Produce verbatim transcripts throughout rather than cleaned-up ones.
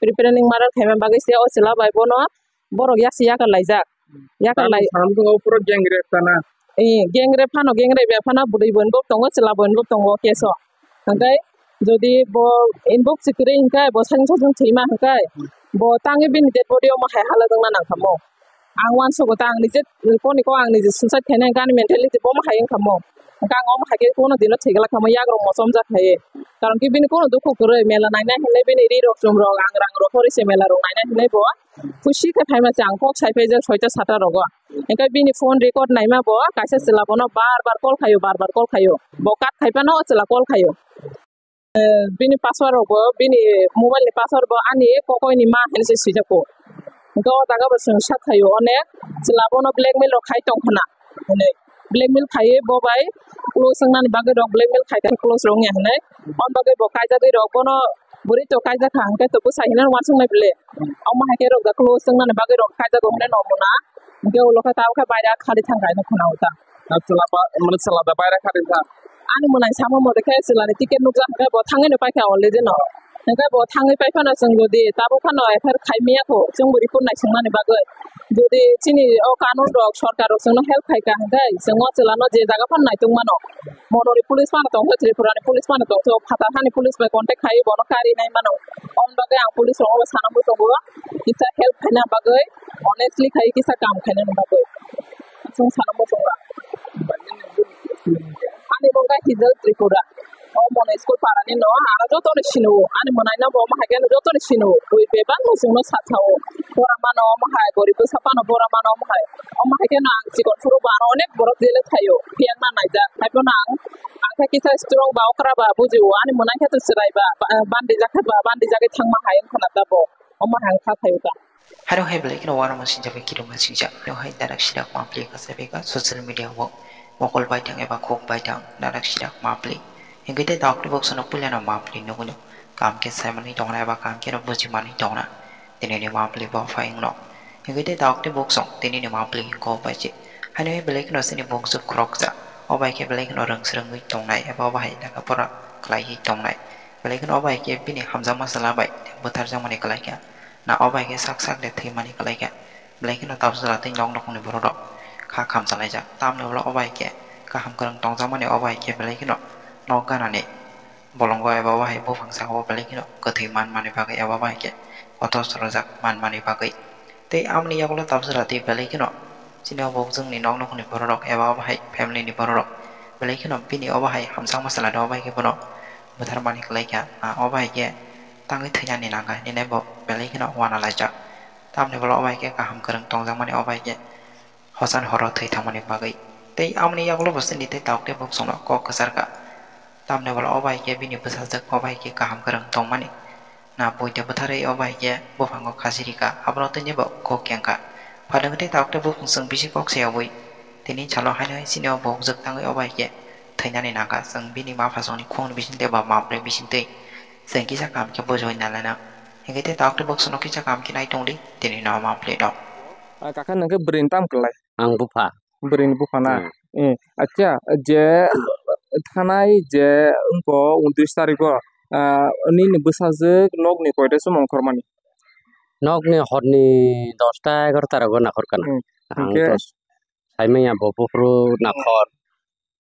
Preparing murder khaima bagwi se o chwla bai bono borok yasi yakar laijak. Yakar lai. Samung puro gang rape sana. Eh, gang rape phano, gang rape ya phano bwrwi bo involve tongo, chwla bo involve tongo case o. Hwnkhe jodi bo involve se kwrwi hwnkhe bo sakni sajwk thwima hwnkhe bo tangwi bini dead body omo hai hala dwngna nangkha mo. Ang uansugo ta ang nije phone ko ang nije suicide khaina hwnkhe ani mentality bo omo hai wngkha mo. Hwnkhe ang omo hai khe kono dino thwigwlak kha mo, yagrok mochomjak khai. Karon khe bini kono dukhu kwrwi, mela naina hinwi bini ri rok chum rok, ang rang rok hori se mela rok naina hinwi bo khusi khe phaima se ang kok sai phaijak soita sata rogo. Hwnkhe bini phone record naima bo kaisa chwla bono bar bar call khaio, bar bar call khaio. Bo cut khai phano o chwla call khaio. Eh, bini password rok bo, bini mobile ni password bo ani kokoi ni ma hinwi se swijak o. Hwnkhe o jaga bo chwng sak khaio onek chwla bono blackmail rok khai tong khna hinwi. Blackmail khaiwi bo bai close wngnani bagwi rok blackmail khai khe close rok wngya hinwi. Om bagwi bo kaijagwi rok bono bwrwi to kaijak kha hwnkhe to bwsai hinwi uansuknai bwle. Omo hai khe rok da close wngnani bagwi rok kaijago hinwi no muna. Hwnkhe ulo khe tabukhe baira khali thangkha hinwi khna o ta. Chwla ba, mane chwla da baira khali thang. Ani mwnai samo mode khe chwlani ticket nukjak hwnkhe bo thangwi no paikha already no. Hwnkhe bo thangwi paiphano chwng jodi tabuk phano F I R khai miyakho chwngbo report naisingmani bagwi. Jodi chini o kanun rok sorkar rok chwngno help khaikha hwnkhe chwng o chwlano je jaga phano naitung mano. Monori police phano tongkha, Tripurani police phano tongkha, o phatar hani police bai contact khai bono kari nai mano. Aboni bagwi ang police rokno sana muchungo kisa help khaina bagwi, honestly khai kisa kam khaina bagwi. Chwng sana muchungo. Ani bo wngkha Hijal Tripura. O mona school parani no, ano joto ni sino, ani mwnai no bo omo hai khe joto ni sino, bui bebak no chwngno sa sao. Bora mano omo hai, gorib bwsa phano bora mano omo hai. Omo hai khe no ang chikon phuru bo ano onek borok jele thaio, phiya ma naijak. Hai phano ang, ang khe kisa strong ba okra ba bujio, ani mwnai khe to chwrai ba, ba, bandi jak khe ba, bandi jagwi thangma hai wngkha na da bo. Omo hai wngkha thaio ta. Haro hai belai kheno uanama sinjak bai kirima sinjak. Haro hai darak sirak mapli kasa beka social media o mokol baithang eba khuk baithang darak sirak mapli. Hingke te doctor box no puila no mapli nuguno. Kam ke sai manwi tongna eba kam ke no buji manwi tongna. Tini ni mapli bo phai wngno. Hingke te doctor box no tini ni mapli ko bai je. Haino hai belai kheno sini box khoroksa. O bai khe belai kheno rwng swrwngwi tongnai eba o bahai laka pora khlaiwi tongnai. Belai kheno o bai khe bini hamjakma chwla bai butharjakmani kwlai kha. Na o bai khe sak sak de thwimani kwlai kha. Belai kheno tabuk jora tei nok nukhungni borok rok kha khamchalaijak. Tamni ulo o bai khe kaham kwrwng tongjakmani o bai khe belai kheno nok ganani bolongo eba o hai buphang saka o belai kheno kwthwi manmani bagwi eba o bai khe kotor sorojak manmani bagwi. Tei amoni yagulo tabuk jora tei belai kheno chini o bo chwngni nok nukhungni borok rok eba o bahai family ni borok rok belai kheno bini o bahai hamjakma chwla rok o bai khe bono butharmani kwlai kha. Ah, o bai khe tangwi thwinani nangkha hinwi bo belai kheno uanalaijak. Tamni ulo o bai khe kaham kwrwng tongjakmani o bai khe hosan horo thwi thangmani bagwi. Tei amoni yagulo bo chini tei tabuk tei bukchukno kok kwcharkha. Tamni ulo o bai khe bini bwsajwk o bai khe kaham kwrwng tongmani. Na buide bwtharwi o bai khe buphango khachirikha, abono tini bo kok kengkha. Phailwng tei tabuk tei buphang chwng bisi kok sayawi. Tini salo haino hai chini o bukjwk tangwi o bai khe thwinani nangkha. Chwng bini maphasongni khungni bisingtwi ba mapli bisingtwi chwng kisa kaham khe bujiwi nalainang. Hinkhe tei tabuk tei bukchukno kisa kaham khe nai tongdi tini no mapli no. Ah, kaka nang khe bwrwi ni tam kwlai. Ang bupha. Bwrwi ni bupha na? Hmm. Eh, acha, je thanai je wngkho untris tarikh o, ah, nini bwsajwk nokni koita se mung khormani? Nokni horni dosta egarota rogo nakhor kana. Hmm. Ang hinkhe to saimanya bo buphuru nakhor.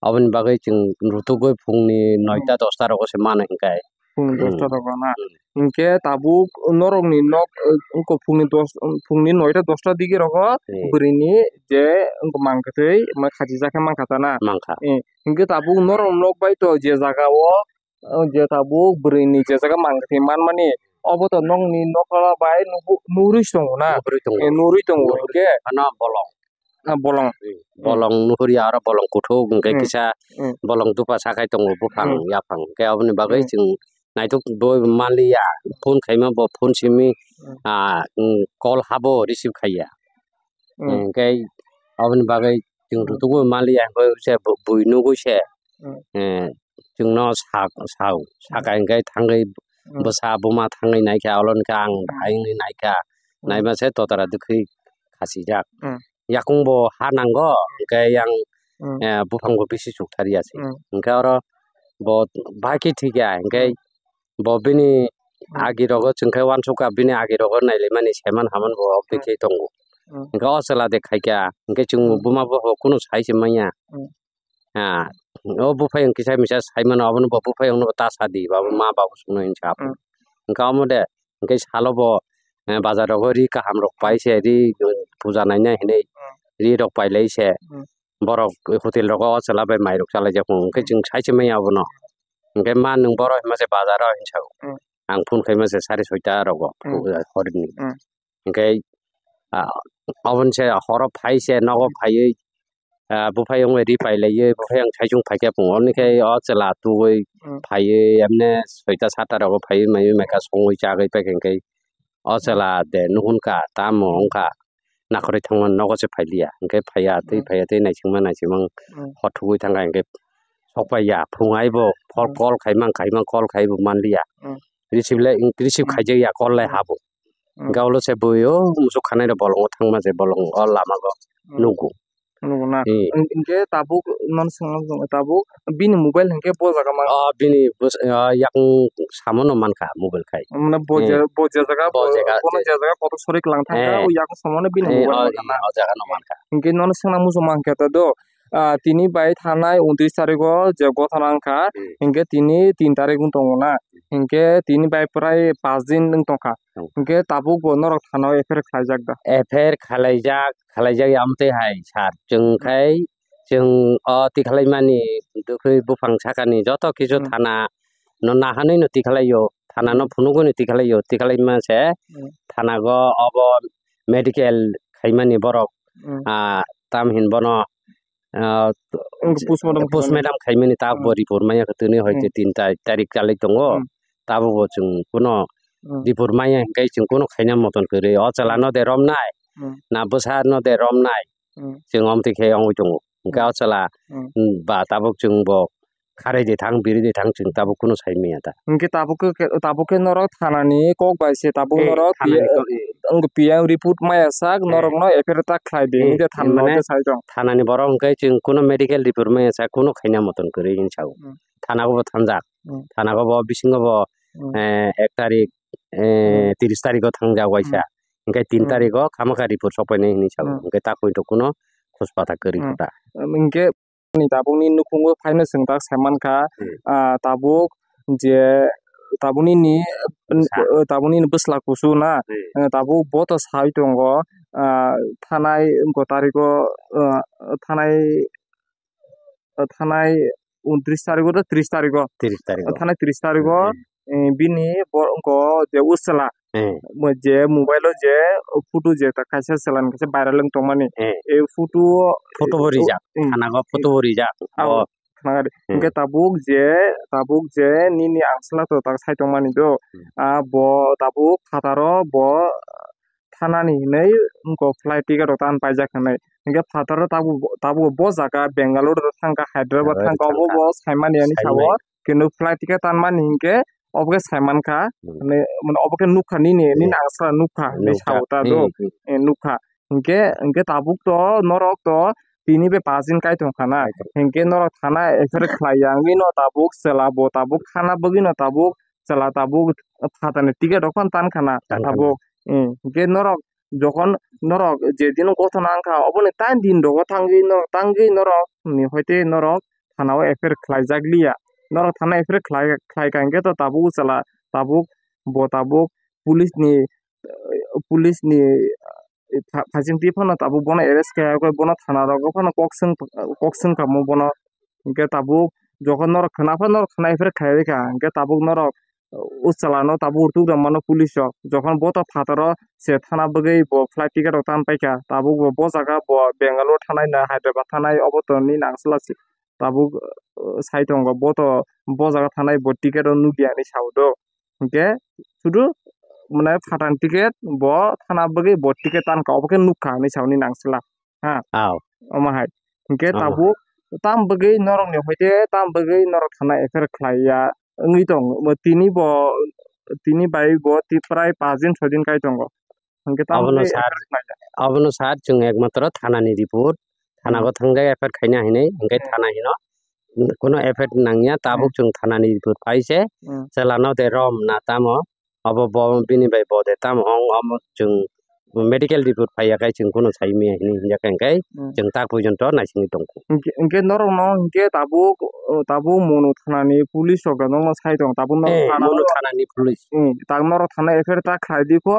Aboni bagwi chwng rutugwi phungni noita dosta rogo se mano hinkhe. Phungni Hmm. dosta rogo na? Hmm. Hinkhe tabuk norokni nok, eh, wngkha phungni dos, phungni noita dosta digi rogo Hmm. bwrwini je wngkha mangkwtwi, ma khachijak khe mankha ta na? Mankha. Eh, hinkhe tabuk norok nok bai to je jaga o, eh, je tabuk bwrwini je jaga mangkwtwi manmani, obo to nokni nokla bai nubu-, nurwi tongo na? Nurwi tongo. Eh, nurwi tongo Nurwi. hinkhe. Ano bolong. Ah, bolong. Hmm. Bolong nuhurya aro bolong kuthuk hwnkhe Hmm. kisa Hmm. bolong dupha sakhai tongo buphang Hmm. yaphang. Hwnkhe aboni bagwi Hmm. chwng naitok bo manliya. Phone khaima bo phone simi, Hmm. ah, mm, call habo receive khaiya. Hmm. Hwnkhe aboni bagwi chwng Hmm. rutugwi manliya hwnkhe se bu-, bui nugwi se, Hmm. eh, chwngno sa-, sao. Saka Hmm. hwnkhe thangwi Hmm. bwsa buma thangwi naikha, olo hwnkhe ang Hmm. hai wngwi naikha. Hmm. Naima se totara dwkhwi khachijak. Hmm. Yakung bo ha nango, hwnkhe yang, Hmm. eh, buphang bo bisi chukthar ya se. Hmm. Hwnkhe oro bo bahai khe thwikha, hwnkhe Hmm. bo bini Hmm. Agi rogo chwng khe uansukha bini agi rogo nailaimani saiman haman bo oboni Hmm. khe tongo. Hmm. Hwnkhe o chwla de khaikha, hwnkhe chwng Hmm. buma bo kunu sai se manya. Hmm. Ah, o buphai wng kisa misa sai mano, abono bo buphai wngno ta sa di, babo ma babu songno hinwi sa. Hmm. Hwnkhe omo de, hwnkhe salo bo, eh, bazar rogo ri kaham rok pai se, ri, eh, puja naina hinwi Hmm. ri rok pai lai se. Hmm. Borok hotel rogo o chwla bai mai rok cha lai jak, hwnkhe Hmm. chwng sai se manya abono. Hwnkhe ma nwng boro hinma se bazar o hinwi sa. Hmm. Ang phone khaima se sari soita rogo, Hmm. eh, horni. Hmm. Hwnkhe, ah, oboni se horo phai se nogo phaiwi, ah, buphai wngwi ri pai laiwi, buphai ang saichung phai khe phungo. Hwnkhe o chwla tugwi Hmm. phaiwi, emne soita sata rogo phaiwi maiwi maikha songwi chagwi paikha hwnkhe o Hmm. chwla de nuhun kha, tamo wngkha, nakhorwi thangmani nogo se phai liya. Hwnkhe phaiya, tei Hmm. phaiya, tei naisingma naisingma Hmm. hor thugwi thangkha hwnkhe sok paiya. Phung aibo phone Hmm. call khaimang khaimang call khaibo man liya. Hmm. Receive le, receive Hmm. khaijakya call le Hmm. habo. Hmm. Hwnkhe ulo se bui o musuk khanai rok bolongo thangma je bolong o lama go Hmm. nugo. Nugo na? Hmm. Hing-, hingke tabuk nono swngna muchungo, tabuk bini mobile hingke bo jaga man. O bini bus-, o yakung samo no mankha mobile khai. Mane bo Hmm. je, bo je jaga, Bo bo, jaga bono je. je jaga kotor sori klang thangkha, Eh. o yakung samo no bini Eh, mobile o, mankha na? O jaga no mankha. Hingke nono swngna muchung mankha ta do, ah, tini bai thanai untris tarigo je gothana wngkha, Hmm. hingke tini tin tarik wng tongo na? Hingke tini bai prai pas din wng tongkha. Hmm. Hingke tabuk bo norok thana o F I R khlaijak da? F I R khlaijak, khlaijak ya amtwi hai sir. Chwng Hmm. khai, chwng o tikhlaimani dukhui buphang sakani joto kisu Hmm. thana no nahanwi no tikhlaio, thana no Hmm. phunugwi no tikhlaio, tikhlaima se Hmm. thana go obo medical khaimani borok, Hmm. ah, tam hin bono, ah, Wng postmortem postmortem khaimani tak bo Hmm. report maya khe tini hoi Hmm. tin ta-, tarik chalik tongo. Hmm. Tabuk bo chwng kuno Hmm. report maya hingke chwng kuno khaina moton kwrwi. O chwla Hmm. no de romnai, Hmm. na bwsa no de romnai, Hmm. chwng omtwi khe wngwi tongo. Hingke Hmm. o chwla, Hmm. hmm, ba tabuk chwng bo kharwi de thang, biri de thang, chwng tabuk kuno sai manya ta. Hingke tabuk khe, tabuk khe norok thanani kok bai se tabuk Eh, norok thanani P M, kok, eh. wng P M report maya sak Eh. norokno F I R ta khlai di, Eh, hingke thana mane norok sai tong. Thanani borok hingke chwng kuno medical report maya sak kuno khaina moton kwrwi hinwi sao. Hmm. Thana o bo thanjak. Hmm. Thana o bo bisingo bo, Hmm. eh, ek tarik, eh, Hmm. tris tariko thangjak waisa. Hmm. Hingke tin Hmm. tariko khamakha report sokpainai hinwi sao. Hmm. Hingke ta poito kuno khospa ta kwrwi Hmm. kho ta. Hingke ni tabukni nukhungo phaino chwng tak sai mankha, Hmm. ah, tabuk je tabukni ni, Bwsa. eh, tabukni ni bwsla kusu na, Hmm. eh, tabuk bo to sai tongo, ah, thanai wngkha tariko, ah, thanai, ah, thanai untris tariko tei tris tariko, Tris tariko. Thanai tris tariko, Hmm. eh, bini bo wngkha je usla. Eh. Mo-, je mobile o je photo je ta kaisa chwla ni kaisa viral wng tongmani. Eh. E photo o, Photo bo eh, rijak. Hmm. Thana go photo bo rijak. Abo Bo khna di. Hmm. Hingke tabuk je, tabuk je nini angsla to tak sai tongmani do. Hmm. Ah, bo tabuk phataro bo thanani hinwi wngkha flight ticket rok tan paijak hinwi. Hingke phataro tabuk, tabuk bo jaga Bangalore rok thangkha, Hyderabad Hyderabad thangkha, obo thangkha. Bo saimani ani Saimani. Sabo. Kintu flight ticket tanmani hingke obo khe saimankha, Hmm. Mane, mane obo khe nukha nini, nini Hmm. angsla nukha, hinwi Nukha. Sao ta do. Hmm, hmm. Eh, nukha. Hinkhe, hinkhe tabuk to, norok to, tini bai pass din kai tongkha na. Kai tong. Hinkhe norok thana F I R khlai ya, wngwi no tabuk chwla bo tabuk thana bagwi no tabuk chwla tabuk phatani ticket rok phano tan kha na Tan kha na. Tabuk. Eh, hinkhe norok jokhon norok je dino gothona wngkha, oboni tan din rogo thangwi norok, tangwi norok ni hoite norok thana o F I R khlaijak liya. Norok thana F I R khlai, khlai kha hinkhe to tabuk chwla, tabuk bo tabuk police ni, police ni, eh, pha-, phaising twi phano tabuk bono arrest khe, bono thana rogo phano kok swng, kok swng kha mo bono. Hinkhe tabuk jokhon norok khna phano norok khna F I R khlai kha, hinkhe tabuk norok o chwla no tabuk rwtuk rw mano police rok. Jokhon bo to phataro se thana bagwi bo flight ticket rok tan paikha, tabuk bo, bo jaga bo Bangalore thanai na Hyderabad thanai obo to nini angsla se tabuk, uh, sai tongo. Bo to bo jaga thanai bo ticket rok nukya hinwi sao do. Hinkhe sudu mane phatani ticket bo thana bagwi bo ticket tan kha, obo khe nukha hinwi sao nini angsla. Ha? Aw. Omo hai. Hinkhe Omo. Tabuk tam bagwi norok ni hoite tam bagwi norok thana F I R khlai ya. Wngwi tong, bo tini bo, tini bai bo ti-, prai paanch din, choi din kai tongo. Hinkhe tamo Abono khe sir, F I R khlai ya. Abono sir, chwng ekmatro thanani report, thana Hmm. go thangjak F I R khaina hinwi, hinkhe Hmm. thana hino, kuno F I R nangya, tabuk Hmm. chwng thanani report pai se, Hmm. chwla no de rom na tamo, Obo bo bini bai bo de tamo ong omo chwng medical report phaiya khai chwng kunu sai maya hinwi hinjak kha, hwnkhe Hmm. chwng tak poito naisingwi tongkhu. Hwnkhe, hwnkhe norokno hwnkhe tabuk, tabuk Monu thanani police rok nokno sai tong, tabuk norok Eh, thana Monu o, thanani police. Hmm, tak norok thana F I R ta khlai di kho,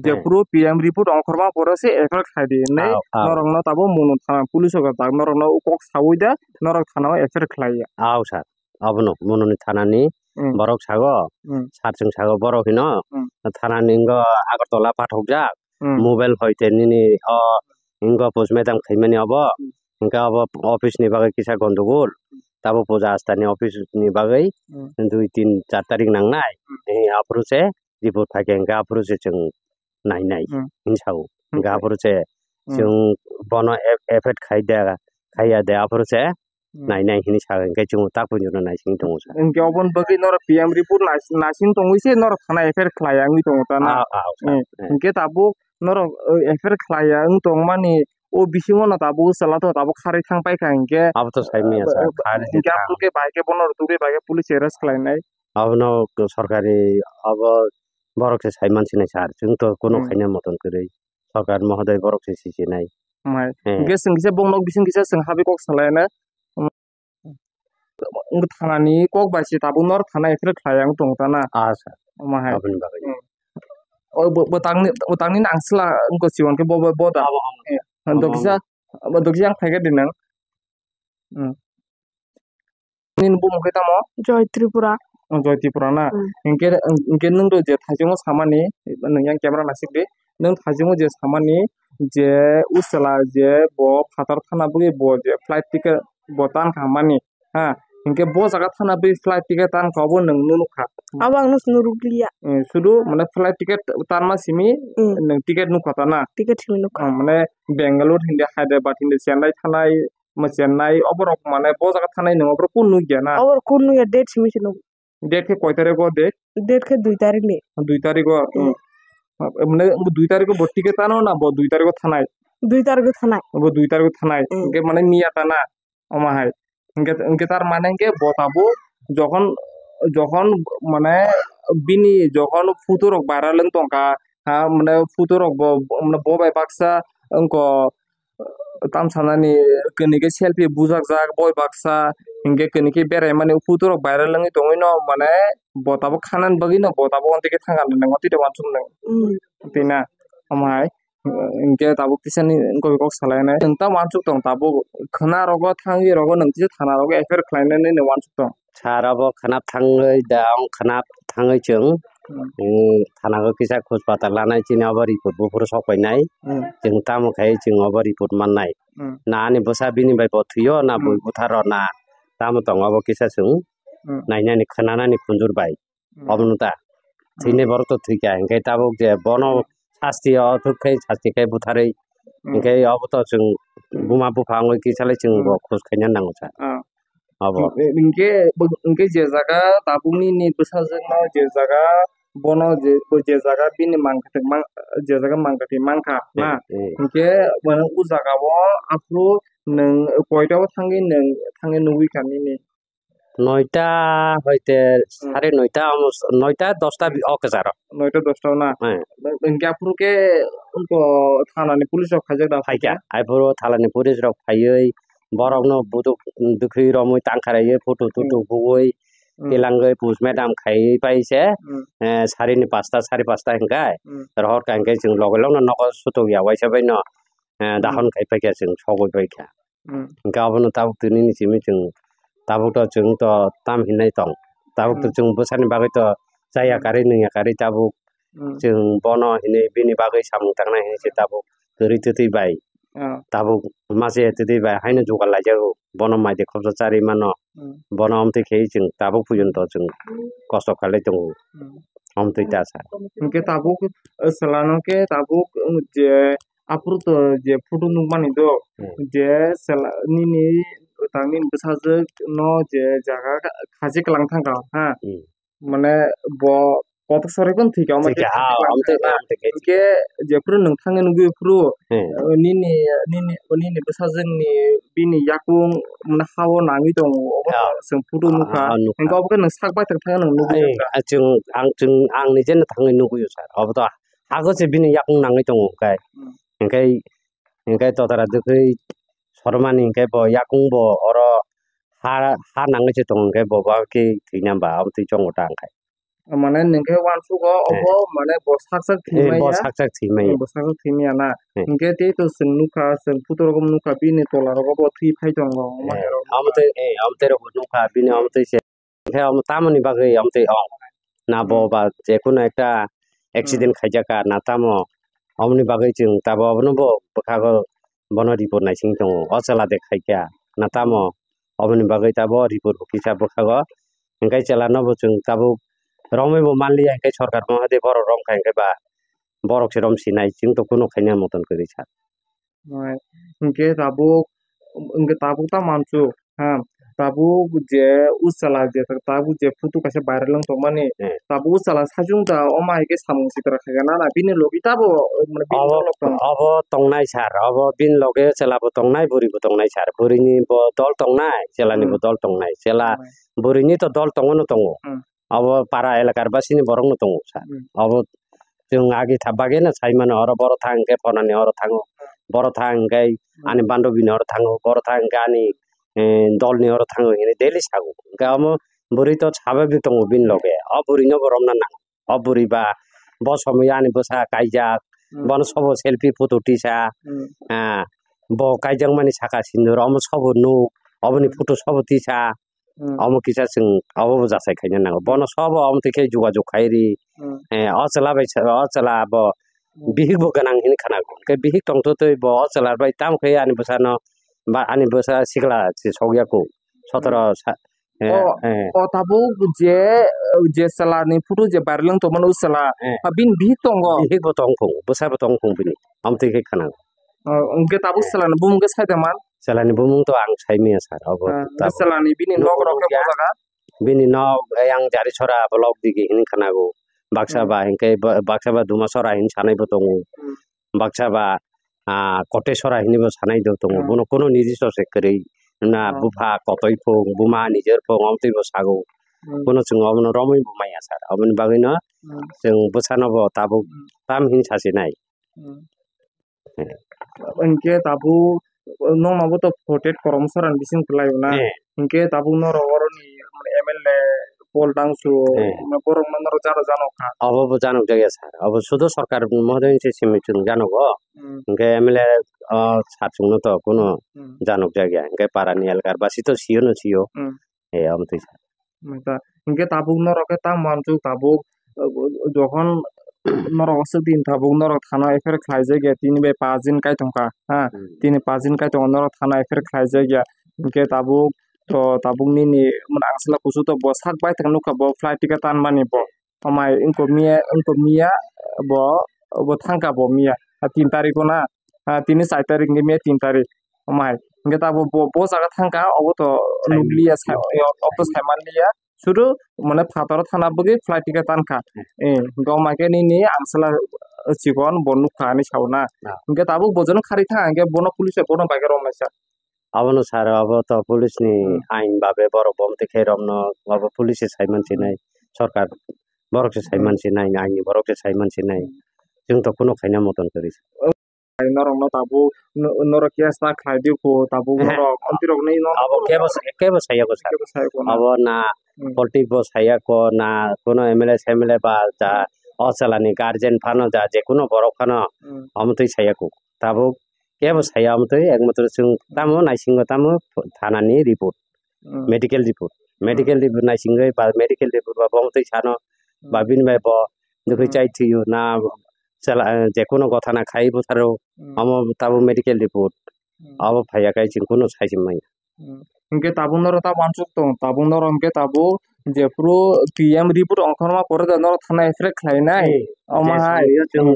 je Eh. phuru P M report ongkhorma pore se F I R khlai di hinwi Ao, ao. norokno tabuk Monu thana police rok tak norokno kok saui da norok thana o F I R khlai ya. Ao sir, abono Mononi thanani Hmm. borok sago, Hmm. sir chwng sago borok hino, Hmm. thanani wngkha Agartala pathokjak, Hmm. mobile hoite nini o wngkha postmortem khaimani obo, Hmm. hwnkhe obo office ni bagwi kisa gondogol, tabo puja astani office ni bagwi Hmm. dui tin char tarik nangnai, Hmm. eh, aphuru se report phaikhe hwnkhe aphuru se chwng nainai Hmm. hinwi sao. Hwnkhe Hmm. aphuru se Hmm. chwng bono ep-, effect khai de, khaiya de, aphuru se Hmm. nainai hinwi sa, hwnkhe chwng tak poito naisingwi tongo sir. Hwnkhe oboni bagwi norok P M report nais-, naising tongwi se norok thana F I R khlaiya wngwi tongo ta na? Ah, ah, sir. Hmm. Eh. Hwnkhe tabuk norok, eh, F I R khlaiya wng tongmani o bisingo no tabuk chwla to tabuk kharwi thang paikha hwnkhe, Abo to sai maya sir, eh, kharwi hwnkhe thang. Aphuru khe bai khe bono rwtugwi bai khe police arrest khlainai. Abono sorkari abo borok se sai mansinai sir, chwng to kunu Hmm. khaina moton kwrwi. Sorkar mohoday borok se sisinai. Omo hai. Eh. Hwnkhe chwng kisa bokno bising kisa chwng habwi kok salaina. Wng thanani kok bai se tabuk norok thana F I R khlai ang tongo ta na? Ah, sir. Omo hai. Aboni bagwi. Hmm. O bo-, bwtangni, bwtangni nang sla wngkha sigon khe bo, bo, bo da. Abo, abo. Eh, Abo, dokisa, abo. Dokisa ang phaikha di nang. Hmm. Nini bumung khe tamo? Joy Tripura. Oh, Joy Tripura na? Hmm. Hinkhe, hinkhe nwng do je thaichungo samani, nwng yang camera naisik di. Nwng thaichungo je samani je usala je bo phatar thana bagwi bo je flight ticket bo tan kha mani. Ha, hinkhe bo jaga thana bagwi flight ticket tan kha obo nwng nukha. Abo ang no nurukliya. Eh, sudu mane flight ticket tanma simi Hmm. nwng ticket nukha ta na? Ticket simi nukha. Ah, mane Bangalore hindi Hyderabad hindi Chennai thanai mo Chennai, oborok mane bo jaga thanai nwng oborok kun nukya na? Oborok kun nukya, date simi se nuk. Date khe koi tarik o date? Date khe dui tarik ni. Dui tarik o, Hmm. hmm. Mane dui tarik o bo ticket tano na bo dui tarik o thanai? Dui tarik o thanai. Bo dui tarik o thanai. Hmm. Hinkhe mane miya ta na? Omo hai. Hinkhe, hinkhe tar mane hinkhe bo tabuk jokhon, jokhon mane bini jokhon photo rok viral wng tongkha, ha, mane photo rok bo, mane bo bai baksa wngkha. Tam sanani kwnwi khe selfie bujakjak boi baksa, hinkhe kwnwi khe beraimani photo rok viral wngwi tongwino mane bo tabuk khanani bagwino bo tabuk ontwi khe thangkha nang, ontwi de uansuk nang. Hmm. Twi na, omo hai, hinkhe tabuk tisani wngkha kok salainai. Nwng ta uansuk tong tabuk khwna rogo thangwi rogo nwng tisa thana rogo F I R khlainani nwng uansuk tong. Sir, abo khwnap thangwi da, ang khwnap thangwi chwng, Hmm. eh, thanao kisa khoj pata lanai, chini obo report buphuru sok painai. Hmm. Chwng tamo khai chwng obo report mannai. Hmm. Na ani bwsa bini bai bo thwio, na Hmm. bui butharo, na tamo tongo, obo kisa chwng Hmm. nainani, khwnanani khunjur bai. Hmm. Obono ta Hmm. thwinai borok to thwikha, hinkhe tabuk je bono Hmm. sasti o thwk khai, sasti khai butharwi, Hmm. hinkhe obo to chwng Hmm. buma bupha wngwi kisalai chwng Hmm. bo khoj khaina nango sa. Ah. Abo. Hinkhe, hinkhe je jaga tabuk nini bwsajwkno je jaga bono je, je jaga bini mangkwthwk mang-, je jaga mangkwthwk mankha, Eh, na? eh. Hinkhe bono o jaga o aphuru nwng koita o thangwi nwng thangwi nugwi kha nini? Noita hoite Hmm. sare noita, amo s-, noita dosta bi-, o kwcharo. Noita dosta o na? Eh. Hinkhe aphuru khe wngkha thanani police rok khaijak da? Phaikha. Aphuru thalani police rok phaiwi borokno buduk dwkhwi romwi tangkharaiwi photo Hmm. tutu bui Hmm. tilangwi postmortem khaiwi pai se, Hmm. eh, sarini pasta, sari pasta hinkhe Hmm. rohor kha hinkhe chwng loge logno nogo sutuk ya waisa baino, eh, Hmm. dahon khai paikha chwng sogwi paikha. Hmm. Hinkhe abono tabuk tini ni simi chwng tabuk to chwng to tam hinwi tong. Tabuk to Hmm. chwng bwsani bagwi to chaya Hmm. karwi nungya karwi tabuk Hmm. chwng bono hinwi bini bagwi samung tangnai hinwi se tabuk kwrwi twtwi bai. Ah. Tabuk mase twtwi bai haino jugal laijago. Bono mai de khobsa charwi mano. Hmm. Bono amtwi khe chwng tabuk pujon to chwng kosto khalai tongo. Hmm. Amtwi ta sa. Hinkhe tabuk, eh, chwla no khe tabuk, eh, je aphuru to je photo nukmani do, Hmm. je chwla nini tangni bwsajwk no je jaga kha-, khachi kwlang thangkha, ha? Hmm. Mane bo Kotok sorai phano thwikha, omo Thwikha, khe ah, thwikha omo twi, kha. Omo twi khe. Hinkhe jephru nwng thangwi nugwi phuru, Hmm. eh, nini, nini, nini bwsajwkni bini yakung mane hao nangwi tongo, obo Ah. to chwng photo Ah, nukha. Ah, nukha. Hinkhe obo khe nwng sak baithang thangwi nwng nugwi Ai, tongo. ah, chwng, ang, chwng, ang nijerno thangwi nugwi o sir. Obo to hago se bini yakung nangwi tongo hinkhe. Hmm. Hinkhe, hinkhe totara dwkhwi sormani hinkhe bo yakung bo oro ha, ha nangwi se tongo hinkhe bo ba khe thwina ba omo twi chongo ta hinkhe. Mane nwng khe uansukgo Eh. obo mane bo sak sak Eh, thwimaya. Bo sak sak thwimaya. Eh, bo sak sak thwimaya na. Eh. Hinkhe tei to chwng nukha, chwng photo rogo nukha bini tola rogo bo thwi phai tongo. Eh, Omo twi, eh, omo twi rok bo nukha bini omo twi se. Hinkhe omo tamoni bagwi omo twi ong. Na bo Hmm. ba jekunu ekta accident Hmm. khaijaka na tamo. Omoni bagwi chwng tabo obono bo bwkhago bono report naising tongo. O chwla de khaikha na tamo. Oboni bagwi tabo report bo kisa bwkhago. Hinkhe chwla no bo chwng tabuk romwi bo manliya hinkhe sorkar bo hade borok romkha hinkhe ba borok se rom sinai chwng to kunu khaina moton kwrwi sa. Hinkhe tabuk, hinkhe tabuk ta mansu, ha, tabuk je usala je tabuk je photo kaisa viral wng tongmani, Hmm. tabuk usala sajung da oma hai khe samung sitra khaikha nana bini logi tabo, mane bini Abo, log tong. Abo tongnai sir, abo bini loge chwla bo tongnai, bwrwi bo tongnai sir, bwrwini bo dol tongnai, chwlani Hmm. bo dol tongnai, chwla Hmm. bwrwini to dol tongo no tongo, Hmm. abo para elakar basini borok no tongo sir, Hmm. abo chwng agi tha bagwi no sai mano, oro boro thang hinkhe phonani oro thango, boro thang hinkhe Hmm. ani bandobini oro thango, boro thang hinkhe ani, eh, dolni oro thango hinwi daily sago. Hinkhe omo bwrwi to sababik tongo bini loge, o bwrwino bo romna nango. O bwrwi ba bo somoi ani bwsa kaijak, Hmm. bono sobo selfie photo tisa, Hmm. ah, bo kaijakmani saka sindur omo sobo nuk, oboni Hmm. photo sobo tisa, Hmm. omo kisa chwng obo bo jasai khaina nango. Bono sobo omo twi khe jogajog khai ri, Hmm. eh, o chwla bai sa, o chwla bo Hmm. bihik bo gwnang hinwi khwnago. Hinkhe bihik tongtwtwi bo o chwla bai tamo khe ani bwsano ba ani bwsa sikla se sokya kho. Sotoro Hmm. sa, eh, O, eh. O tabuk je, je chwla ni photo je viral wng tongmani o chwla, Eh. ha bini bihik tongo. Bihik bo tong phung, bwsa bo tong phung bini. Amtwi khe khwnago. O, hwnkhe tabuk Eh. chwla ni bumung khe sai da man? Chwla ni bumung to ang sai manya sir, obo Ah, tabuk. Chwla ni bini nok rok khe bo jaga? Bini nok, eh, yang Jarisora block digi hinwi khwnago. Baksa Hmm. ba hinkhe ba, baksa ba Dumasora hinwi sanai bo tongo. Hmm. Baksa ba, ah, Kotesora hinwi bo sanai do tongo. Hmm. Bono kuno niji sose kwrwi na Oh. bupha kotoi phung, buma nijer phung, omtwi bo sago. Hmm. Bono chwng obono romwi bo manya sir. Oboni bagwino Hmm. chwng bwsano bo tabuk Hmm. tam hinwi sasinai. Hmm. Eh. Hinkhe tabuk nokno bo to voted korom sora ni bising kwlai o na. Eh. Hinkhe tabuk norok oroni M L A Paul Dangsu, Eh. Borok no norok jano jano kha. Obo bo janok jak ya sir. Obo sudo sorkar mohodoy se simi chwng janogo. Hmm. Hinkhe M L A, o, sir chwngno to kuno Hmm. janok jak ya. Hinkhe parani elkar basi to siyo no siyo. Hmm. Eh, omo twi sir. Mata, hinkhe tabuk norok khe tamo uansuk tabuk, eh, jokhon norok aswk din tabuk norok thana F I R khlaijak ya, tini bai paanch din kai tongkha, ha, Hmm. tini paanch din kai tongo norok thana F I R khlaijak ya, hinkhe tabuk to tabuk nini mane angsla kusu to bo sak bai thang nukha bo flight ticket tanmani bo, amai wngkha miya, wngkha miya bo, bo thangkha bo miya, tin tarikh o na, ha, tini char tarikh hinkhe miya tin tarikh, amai hinkhe tabuk bo, bo jaga thangkha obo to Sai nukliya, mano. Obo to sai manliya. Sudu mane phataro thana bagwi flight ticket tankha. Hmm. Eh, hinkhe omo khe nini angsala, eh, chikon bo nukha hinwi sao na. Ah. Hinkhe tabuk bojono khari thang hinkhe bono police bai bono bagwi romlaisa. Abono sir, abo to police ni Hmm. ain babe borok bo omtwi khe romno abo police se saiman Hmm. sinai, sorkar borok se Hmm. saiman sinai, ain ni borok se saiman sinai. Hmm. Chwng to kuno khaina moton kwrwi. Norokno tabuk no-, norok case ta khlai di kho, tabuk Ehe. Norok amtwi rokni no Abo kebo sa-, kebo saya ko sa. Kebo saya ko na. Abo na Hmm. politic bo saya ko na, kuno M L A, S M L A ba ja Hmm. o chwla ni guardian phano ja, je kuno borok phano Hmm. omo twi saya ko. Tabuk kebo saya omo twi, ekmatro chwng tamo naisingo tamo thana ni report, Hmm. medical report. Hmm. Medical report naisingwi ba medical report ba bo omo twi sano ba Hmm. bini bai bo dukwi Hmm. chai thwiyo na chwla, eh, je kuno gothana khai bwtharo Hmm. omo tabuk medical report Hmm. abo phaiya kai chwng kuno sai se manya. Hmm. Hinkhe tabuk norok ta uansuk tong, tabuk norok hinkhe tabuk jephru P M report ongkhorma pore da norok thana effect khlainai. Eh, Omo je hai. Samung yo chwng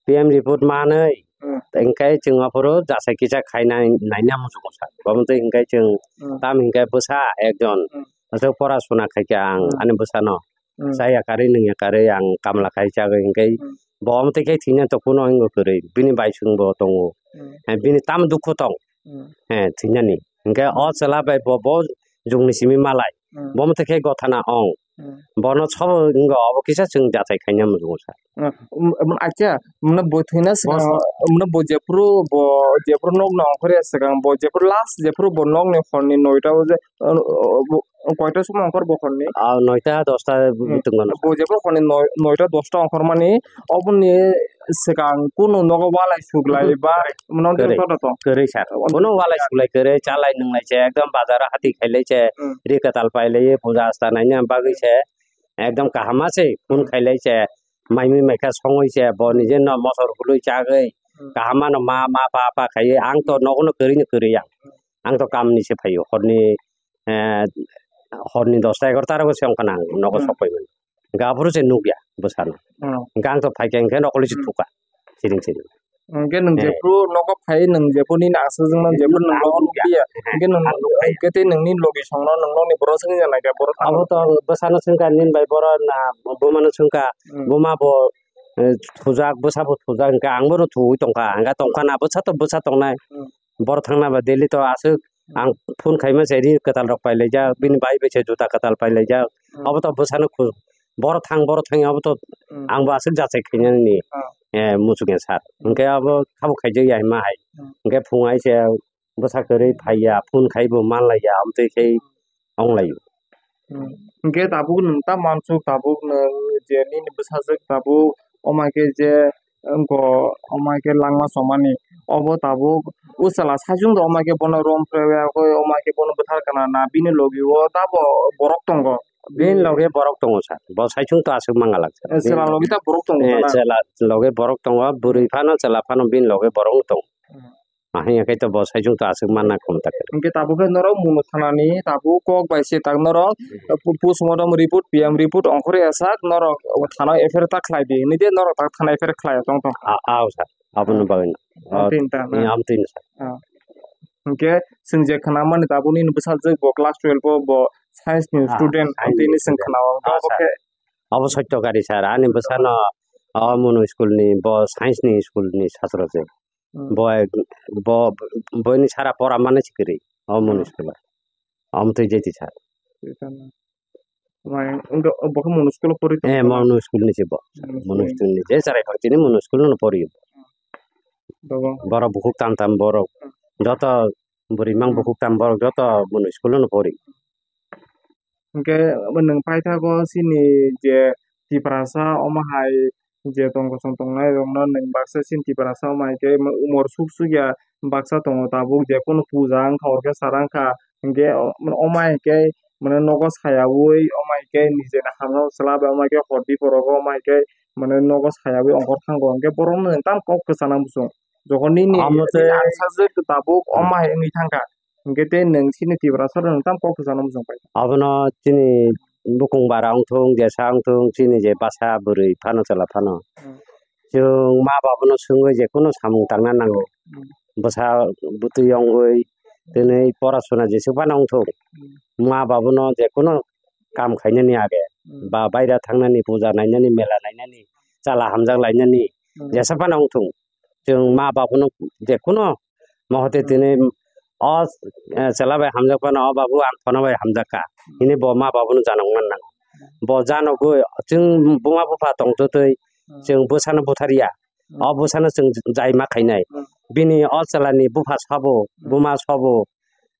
P M report manwi Hmm. hinkhe chwng aphuru jasai kisa khainai naina muchungo sa. Omo twi hinkhe chwng Hmm. tam hinkhe bwsa ekjon Hmm. aswk pora suna khaikha ang Hmm. ani bwsano. Hmm. Chaya karwi, nungya karwi ang kamla khai chagwi, hwnkhe Hmm. bo omo twi khe thwina to kuno wngwi kwrwi, bini bai chwngbo tongo. Hmm. Eh, bini tamo dukhu tong? Hmm. Eh, thwinani. Hwnkhe o chwla bai bo, bo jungni simi malai. Hmm. Bo omo twi khe gothana ong. Hmm. Bono sobo wngkha, obo kisa chwng jatai khaina muchungo sa. Hmm. Um, um, acha, mane bo thwina swkang, Bo sa- mane bo jephuru, bo jephuru nokno ongkhorya swkang, bo jephuru last jephuru bo nokni horni noita o je, uh, uh, bo, koita somo ongkhor bo horni? Ah, noita, dosta Hmm. butungmano. Bo jephuru horni noi-, noita dosta ongkhormani, oboni swkang kunu nogo walai suglai Hmm. ba, mane Kwrwi. Joto tong. Kwrwi sir. Bono walai suglai kwrwi, chalai nwnglai se, ekdom bazar o hati khailai se, Hmm. ri kwtal pailai, puja asta naina bagwi se, ekdom kaham ma se, phone Hmm. khailai se, mai mui mai kha songwi se, bo Hmm. nije no mosor hului chagwi, Hmm. kaham mano ma, ma, pa, pa khaiwi, ang to Hmm. nogo no kwrwi no kwrwi ang. Hmm. Ang to kam ni se phaio, horni, eh, horni dosta egarota rogo se ongkha na ang nogo Hmm. sokphaimani. Hwnkhe aphuru se nukya bwsano. Hmm. Hwnkhe ang to phaikha hwnkhe nokoli se Hmm. thukha siring siring. Hwnkhe nwng Eh. Jephuru nogo phai nwng jephuru nini aswkjwkno Hmm, jephuru nwng ang nogo nukya. Nukliya. Hwnkhe nwng Ang nukphai. Hwnkhe tei nwngni logi songno nwng nokni borok swngya naikha borok Abo thangma. To ang bwsano swngkha nini bai borok na bumano swngkha Hmm. buma bo eh, thujak bwsa bo thujak hwnkhe ang bono thuwi tongkha hwnkhe tongkha na bwsa to bwsa tongnai. Hmm. Borok thangna ba daily to aswk Hmm. ang phone khaima se ri kwtal rok pailaijak bini bai bai se juta kwtal pailaijak Hmm. Abo to bwsano khu-, borok thang borok thang abo to Hmm. ang bo aswk jachai khainani Hmm. eh, muchungya sir. Hmm. Hwnkhe abo khabuk khaijak ya hima hai. Hmm. Hwnkhe phung hai se bwsa kwrwi phaiya, phone khai bo manlaiya, amtwi khai onglaio. Hmm. Hwnkhe tabuk nwng ta mansuk, tabuk nwng je nini bwsajwk tabuk, omo hai khe je wngkho, omo hai khe langma chomani, obo tabuk o chwla saichung do, omo hai khe bono rom phrewi, omo hai khe bono bwthar kana na, bini logi o tabo borok tongo. Bini loge borok tongo sir, bo saichung to aswk mangalak sir. Eh, chwla logi ta borok tongo Eh, na? Chwla loge borok tongo, bwrwi phano chwla phano bini loge borok tongo. Hmm. Ahai ya khe to bo saichung to aswk manna khum ta khe. Hwnkhe tabuk khe norok Munu thanani tabuk kok bai se tak norok, Hmm. pu-, postmortem report, P M report ongkhorwi sak norok thana F I R ta khlai di hinwi de norok tak thana F I R khlai tong tong. A, a, o sir. Abono Ah. Bagwi no. Ah, O, tin ta na. Ni am tin sir. Ah. Hwnkhe chwng je khna mani tabuk nini bwsajwk bo class twelve o bo science ni Ah, student science tini ni chwng student. Khna o. Ah, Abo sir. Khe Abo sotto kari sir. Ani bwsano o Munu school ni bo science ni school ni satro se. Hmm. Bo, bo, boini sara pora mani se kwrwi, o Munu Hmm. school o. Omo twi jeti sir. Twi tamo. Mai, wngkha, bo khe Munu school o pori Eh, tongkha na? Munu school ni se bo. Munu Munu school. School ni je chwrai phang chini Munu school no pori. Dogo. Borok bukhuk tam tam borok. Hmm. Joto bwrwi mang Hmm. bukhuk tam borok joto Munu school no pori. Hwnkhe nwng paithago chini je Tiprasa omo hai je tong kosong tongnai rokno nwng baksa chini Tiprasa omo hai khe umor suk suk ya baksa tongo tabuk je kunu puja wngkha orchestra wngkha hwnkhe omo hai khe mane nogo sayaui omo hai khe nijeni hamya chwla bai omo hai khe hor di borok omo hai khe mane nogo sayaui ongkhor thango hwnkhe borokno nwng tamo kok kwchana muchung. Jokhon nini Omo tei nini ansajwk tabuk omo hai wngwi thangkha. Hwnkhe tei nwng chini Tiprasa rok nwng tamo kok kwchangno muchung pai? Abono chini bukung bara wngthung, jesa wngthung, chini je basa bwrwi phano chwla phano. Hmm. Chwng ma babuno swngwi je kunu samung tangna nango. Hmm. Bwsa bwtwi yongwi tini pora suna jeswk phano wngthung. Hmm. Ma babuno je kunu kam khainani age, Hmm. ba baira thangnani, puja nainani, mela nainani, chala hamjak lainani, Hmm. jesa phano wngthung. Chwng ma babuno je kunu Mohote Hmm. tini o, eh, chwla bai hamjak phano, "O babu, ang phono bai hamjak kha," Hmm. hini bo ma babuno janok man nango. Hmm. Bo janogwi chwng buma bupha tongtwtwi Hmm. chwng bwsano butharya. Hmm. O bwsano chwng jai ma khainai. Hmm. Bini o chwlani bupha sabo, Hmm. buma sabo,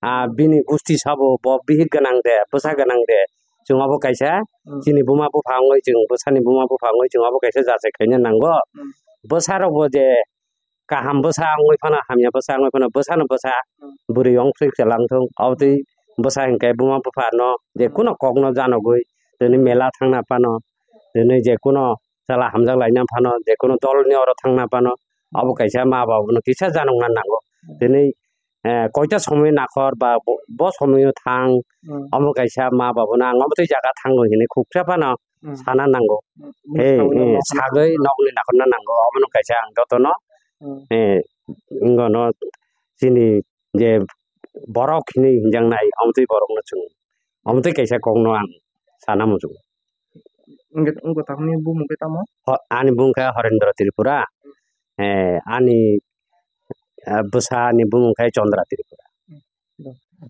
ah, Hmm. bini gusti sabo, bo bihik gwnang de, bwsa Hmm. gwnang de, chwng obo kaisa Hmm. chini buma bupha wngwi, chwng bwsani buma bupha wngwi chwng obo kaisa jachai khaina nango. Hmm. Bwsarokbo je kaham bwsa wngwi phano, hamya bwsa wngwi phano, bwsano bwsa Hmm. bwrwi wng thung, chwla wng thung, obotwi Hmm. bwsa hinkhe buma bupha no je Hmm. kuno kokno janogwi, tini mela thangna phano, tini je kuno chwla hamjak laina phano, je kuno dolni oro thangna phano, abo kaisa ma babuno kisa janokna nango. Hmm. Tini, eh, koita somoi nakhor ba bo, bo somoio thang, Hmm. omo kaisa ma babuno ang obotwi jaga thango hinwi khuksa phano Hmm. sana nango. Hmm. He, Buji he, tangwi nokni sagwi nokni nakhorna nango, obono kaisa ang jotono, Hmm. he, wngno chini je borok hinwi hinjaknai, omtwi borokno chwng, omtwi kaisa kokno ang sana muchungo. Wngkhe, wngkha takhukni bumung khe tamo? Ho-, ani bumung khe Horendra Tripura. Eh, ani, eh, bwsani bumung khe Chandra Tripura.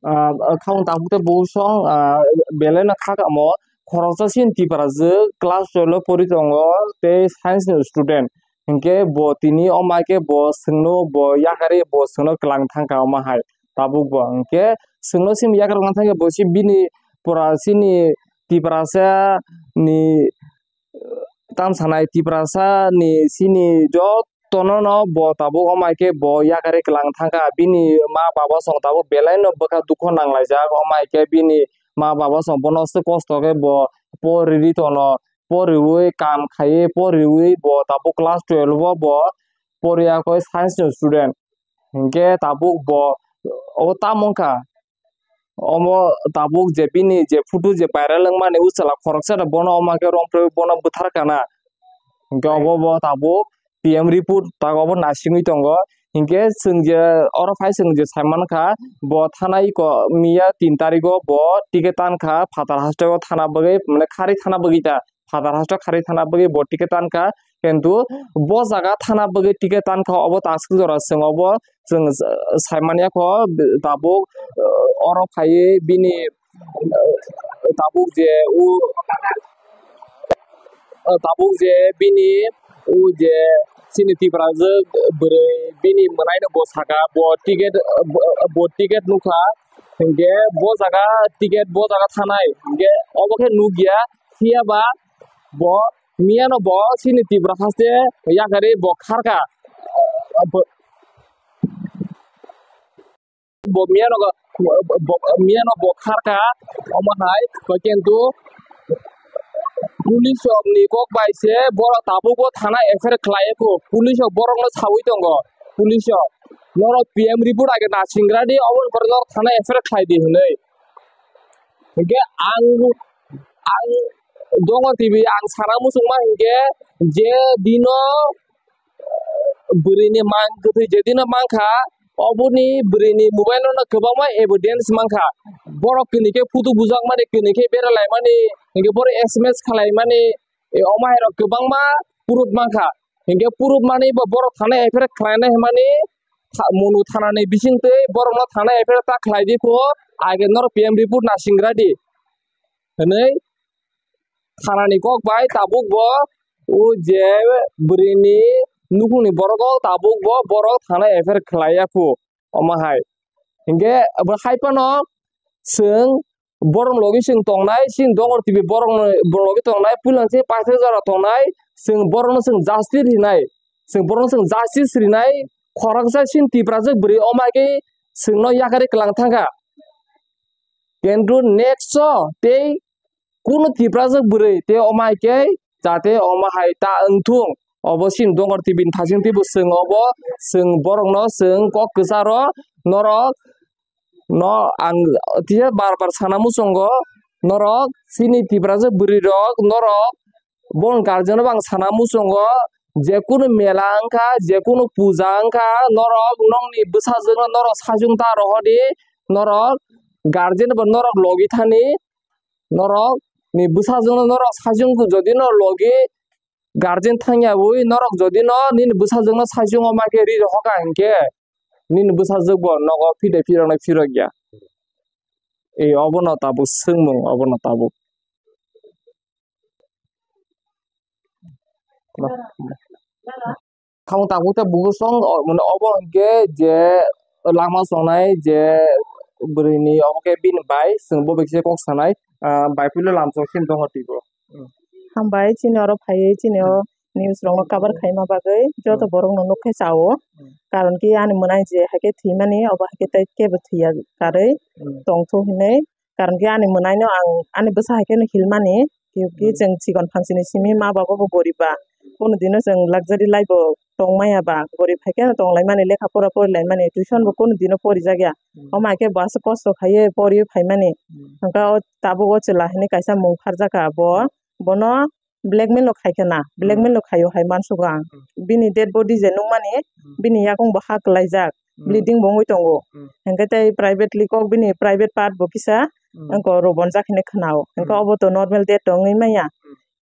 Ah, ah, khawng takhuk tei bosong, ah, belai no kha kamo, khoroksa sini Tiprajwk class twelve o pori tongo tei science ni student. Hinkhe bo tini o mai khe bo swngno bo yakarwi bo swngno kwlang thangkha omo hai tabuk bo. Hinkhe swngno sini yakarwi kwlang thangkhe bo si bini pura sini Tiprasa ni tam sanai Tiprasa ni sini jotono no bo tabuk o mai khe bo yakarwi kwlang thangkha. Bini ma baba song tabuk belai no bwkha dukho nanglaijak. O mai khe bini ma baba song bono se kosto khe bo poriwi tono, poriwi kam khaiwi poriwi bo tabuk class twelve o bo poriya khe science ni student. Hinkhe tabuk bo o tamo wngkha. Omo tabuk je bini je photo je viral wngmani, o chwla khoroksa no bono omo khe romphrewi bono bwthar kana. Hinkhe obo bo tabuk P M report tak obo nasingwi tongo. Hinkhe chwng je oro phai chwng je sai mankha, bo thana iko miya tin tarikgo bo ticket tankha Phatar hasteo thana bagwi, mane khari thana bagwi ta. Phatar hasto khari thana bagwi bo ticket tankha, kintu bo jaga thana bagwi ticket tankha obo takswk jora chwng obo chwng saimanya kho tabuk, eh, oro phaiwi bini, eh, tabuk je u, eh, tabuk je bini u je chini Tiprajwk bwrwi bini mwnaino bo saka bo ticket, eh, bo, bo ticket nukha hinkhe bo jaga ticket bo jaga thanai hinkhe obo khe nukya. Phiya ba bo miyano bo chini Tripura haste yakarwi bo kharkha. Bo, bo miyano, bo, miyano bo kharkha omo hai, kintu police rok ni kok bai se borok tabuk bo thana F I R khlai kho. Police rok borok no sawi tongo. Police rok norok P M report age nasingra di, oboni pore norok thana F I R khlai di hinwi. Hinkhe ang, ang Dongo T V ang sana muchungma hinkhe je dino bwrwini mang kwthwi je dino mankha, oboni bwrwini mobile no kwbangma evidence mankha. Borok kwnwi khe photo bujakmani, kwnwi khe beralaimani, hinkhe borok S M S khalaimani, e, omo hai rok kwbangma proof mankha. Hinkhe proof mani bo borok thana F I R khlainai hwnmani tha-, Monu thanani bisingtwi borokno thana F I R ta khlai di kho, age norok P M report nasingra di hwnwi thanani kok bai tabuk bo o je bwrwini nukhungni borok o tabuk bo borok thana F I R khlai ya kho omo hai. Hinkhe abo hai phano chwng borok logi chwng tongnai, chini Dongor T V borok logi tongnai, puilano chini paithak jora tongnai, chwng borokno chwng justice rinai, chwng borokno chwng justice rinai, khoroksa chini Tiprajwk bwrwi omo hai khe chwngno yakarwi kwlang thangkha. Kintu next o tei kunu Tiprajwk bwrwi tei omo hai khe jate omo hai ta wngthung. Obo chini Dongor T V ni thasing twibo chwng obo chwng borokno chwng kok kwcharo norok no ang tei bar bar sana muchungo norok chini Tiprajwk bwrwi rok norok bon guardian no bo ang sana muchungo je kunu mela wngkha je kunu puja wngkha norok nokni bwsajwk no norok sajwk ta rohor di norok guardian bo norok logi thani norok ni bwsajwk no norok sajwk jodi no logi guardian thangya wi norok jodi no nini bwsajwk no sajwk o ma khe ri rohor kha hinkhe nini bwsajwk bo nogo phide phiroknai phirok ya. E obono tabuk swngmung obono tabuk. Khamung tabuk tei bugo song o, mane obo hinkhe je lama songnai je bwrwini obo khe bini bai chwng bo bai kisa kok sanai, ah, bai puila lamsong sini dongo twibo. Hambai chini oro phaiwi chini o news rokno cover khaima bagwi joto borokno nuk khe chao. Karon khe ani mwnai je hai khe thwimani obo hai khe tei kebo thwiya karwi tongthok hinwi. Karon khe ani mwnaino ang ani bwsa hai kheno hilmani, khe chwng chikon phansini simi ma babobo gorib ba. Kunu dino chwng luxury life bo tong maya ba, gorib hai kheno tong laimani, lekha pora pori laimani, tuition bo kunu dino porijakya. Omo hai khe bo aswk kosto khaiwi poriwi phaimani. Hwnkhe o tabuk o chwla hinwi kaisa mung pharjakha bo, bono blackmail no khai khe na, blackmail no khaio hai mansugo ang. Bini dead body je nukmani, bini yakung bo ha kwlaijak, bleeding bo wngwi tongo. Hinkhe tei privately kok bini private part bo kisa wngko robonjak hinwi khwnao. Hinkhe obo to normal dead to wngwi manya.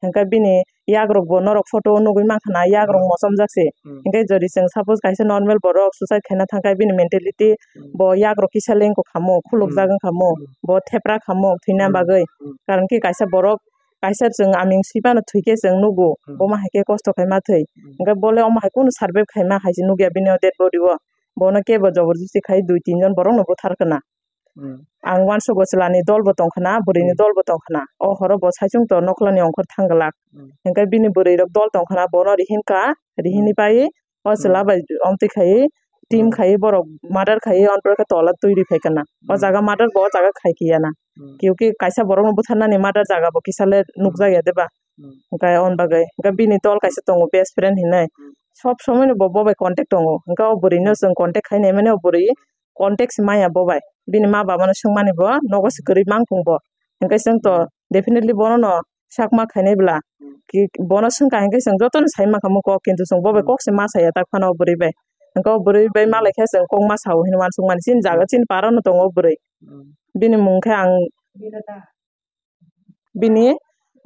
Hwnkhe bini yagrok bo norok photo o nugwi mankha na, yagrok mochomjak se. Hwnkhe jodi chwng suppose kaisa normal borok suicide khaina thangkha, bini mentality bo yagrok kisa lengkok kha mo, khulukjak wngkha mo, bo thepra kha mo thwina bagwi. Karon khe kaisa borok kaisa chwng aming swi phano thwi khe chwng nugo, bo ma hai khe kosto khai ma thwi. Hwnkhe bo le omo hai kunu survive khai ma hai se nugya bini o dead body o. Bono kebo jobor justi khai dui tin jon borok no buthar khna. Ang uansugo chwla ni dol bo tong khna, bwrwi ni dol bo tong khna. O horo bo saichung to nokla ni ongkhor thang glak. Hwnkhe bini bwrwi rok dol tong khna, bono rihin ka, rihin ni pai o chwla bai omtwi khai, team khai, borok murder khai, on pore khe tola twi ri phai kana. O jaga murder bo o jaga khai kiya na. Kiyuki kaisa borok no butharnani murder jaga bo kisa le nukjak ya de ba. Hwnkhe on bagwi, hwnkhe bini tol kaisa tongo best friend hinwi. Sob somoi no bo, bo bai contact tongo. Hwnkhe o bwrwi no chwng contact khai nai mani o bwrwi contact se maya bo bai. Bini ma baba no swngmani bo nogo se kwrwi mang thung bo. Hwnkhe chwng to definitely bono no sakma khainai bwla. Ki, bono swngkha hinkhe chwng jotono sai mankha mo kok, kintu chwng bo bai kok se ma saya tak phano o bwrwi bai. Hwnkhe o bwrwi bai ma laikha chwng kok ma sao hinwi uansukmani. Chini jaga, chini para no tongo o bwrwi. Bini mung khe ang bini,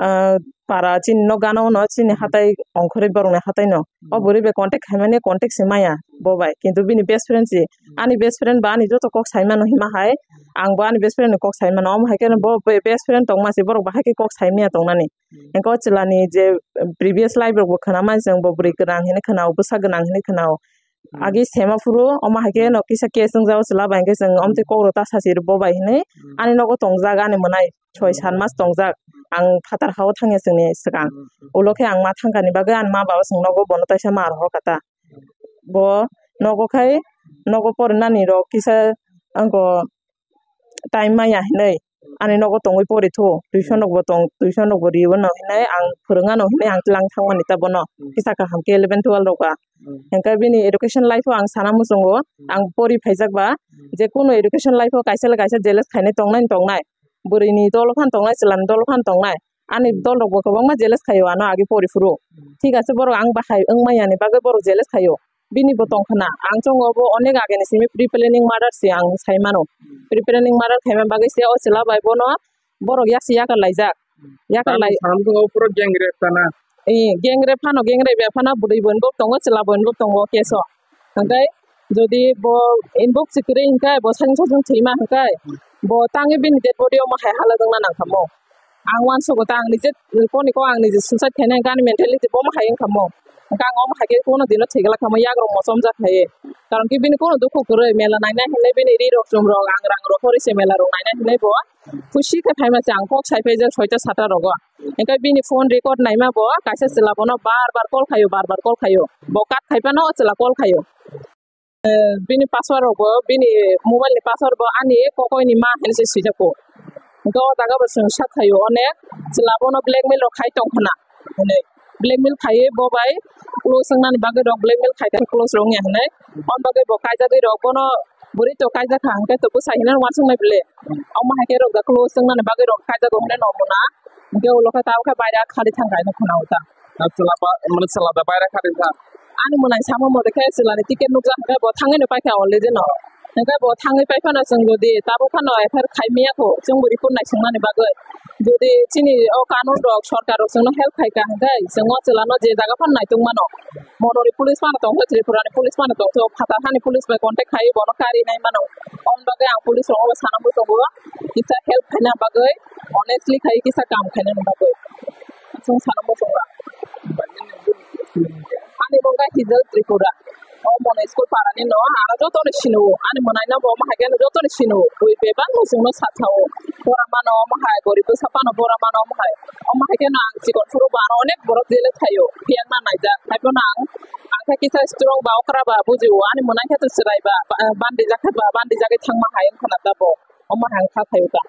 ah, para chini nok gana o no chini hatai ongkhorwi borokni hatai no. O bwrwi bai contact khaimani contact se maya bo bai. Kintu bini best friend se, ani best friend ba ani joto kok sai mano hima hai. Ang bo ani best friend ni kok sai mano. Omo hai khe bo be-, best friend tongma se borok bahai khe kok sai maya tongnani. Hwnkhe o chwla ni je previous life rok bo khna mani chwng bo bwrwi gwnang hinwi khna o, bwsa gwnang hinwi khna o. Agi sema phuru omo hai khe no kisa case wngjak o chwla bai hwnkhe chwng omtwi kok rw ta sasi rw bo bai hinwi ani nogo tongjak ani mwnai soi sat mas tongjak. Ang phatar ha o thangya chwngni swkang. Ulo khe ang ma thangkani bagwi ani ma baba chwng nogo bono taisa ma rohor kha ta. Bo nogo khai nogo porinani rok kisa wngkha time maya hinwi ani nogo tongwi pori thu, tuition rok bo tong, tuition rok bo riwi no hinwi ang phwrwng ano hinwi ang tlang thangmani ta bono kisa kaham khe eleven twelve rok ba. Hwnkhe bini education life o ang sana muchungo, ang pori phaijak ba, je kunu education life o kaisa le kaisa jealous khainai tongnai tongnai, bwrwi ni dolo phan tongnai, chwla ni dolo phan tongnai, ani dol rok bo kwbangma jealous khaio ano agi pori phuru. Thik ase, borok ang bahai wngmani bagwi borok jealous khaio. Bini bo tong khna. Ang chongo bo onek ageni simi pre-planning murder se ang sai mano. Pre-planning murder khaima bagwi se o chwla bai bono borok yasi yakar laijak. Yakar lai. Samsung o puro gang rape sana. Eh, gang rape phano, gang rape ya phano bwrwi bo involve tongo, chwla bo involve tongo case o. Hwnkhe jodi bo involve se kwrwi hwnkhe bo sani sachung thwima hwnkhe bo tangwi bini dead body omo hai hala wngna nang kha mo. Ang uansugo ta ang nije koni ko ang nije suicide khaina gani mentality bo omo hai wngkha mo. Hwnkhe ang omo hai khe kono dino thwigwlak kha mo, yagrok mochomjak hai. Karon khe bini kono dukhu kwrwi, mela naina hinwi bini ri rok chum rok ang rang rok hori se mela rok naina hinwi bo khusi khe phaima se ang kok sai phaijak soita sata rogo. Hwnkhe bini phone record naima bo kaisa chwla bono bar bar call khaio, bar bar call khaio. Bo cut khai phano o chwla call khaio. Eh, bini password rok bo, bini mobile ni password bo ani kokoi ni ma hinwi se swijak o. Hwnkhe o jaga bo chwng sak khaio onek chwla bono blackmail rok khai tong khna hinwi. Blackmail khaiwi bo bai close wngnani bagwi rok blackmail khai close rok wngya hinwi. On bagwi bo kaijagwi rok bono bwrwi to kaijak kha hwnkhe to bwsai hinwi uansuknai bwle. Omo hai khe rok da close wngnani bagwi rok kaijago hinwi no muna. Hwnkhe ulo khe tabukhe baire khari thang kainwi khna o ta. Chwla ba, mane chwla da baire khari thang. Ani mwnai samo mode khe chwlani ticket nukjak hwnkhe bo thangwi no paikha already no. Hwnkhe bo thangwi paiphano chwng jodi tabuk phano F I R khai miyakho, chwngbo report naisingmani bagwi. Jodi chini o kanun rok, sorkar rok chwngno help khaikha hwnkhe chwng o chwlano je jaga phano naitung mano. Monori police phano tongkha, Tripura ni police phano tongkha, phatar hani police bai contact khai bono kari nai mano. Oboni bagwi ang police rokno sana muchungo, kisa help khaina bagwi, honestly khai kisa kam khaina bagwi. Chwng sana muchungo. Ani bo wngkha Hijal Tripura. O Mona school parani no, ano jotono sino, ani mwnaino bo omo hai khe jotono sino, bui bebak no chwngno sa sao. Bora mano omo hai, gorib bwsa phano bora mano omo hai. Omo hai khe no ang chikon phuru bo ano onek borok jealous khaio, phiya ma naijak. Haiphano ang, ang khe kisa strong ba okra ba bujio, ani mwnai khe to chwrai ba, ba, bandi jak khe ba, bandi jagwi thangma hai wngkha na ta bo. Omo hai wngkha khaio ta.